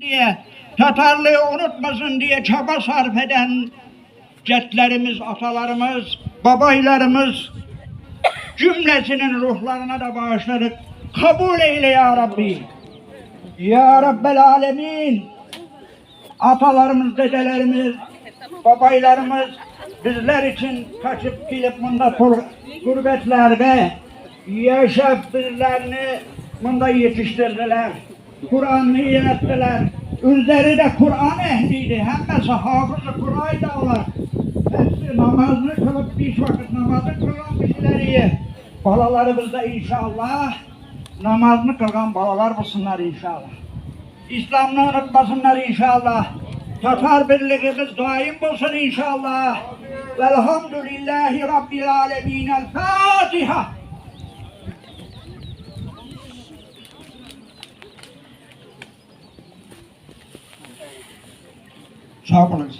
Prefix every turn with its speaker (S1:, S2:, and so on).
S1: Diye Tatarlığı unutmasın diye çaba sarf eden cetlerimiz, atalarımız, babaylarımız cümlesinin ruhlarına da bağışladık. Kabul eyle ya Rabbi. Ya Rabbel Alemin. Atalarımız, dedelerimiz, babaylarımız bizler için kaçıp gelip bunda gurbetlerde yaşayıp bizlerini bunda yetiştirdiler. Kur'an'ı öğrettiler. Üzeri de Kur'an ehliydi. Hemmesi hafız-ı Kur'an'ydı onlar. Hepsi namazını kılıp beş vakit namazı kılan kişileri. Balalarımız da inşallah namazını kılan balalar bulsunlar inşallah. İslam'ı unutmasınlar inşallah. Tatar birliğimiz daim olsun inşallah. Velhamdülillahi Rabbil Alemin. El Fatiha. Sağ olun.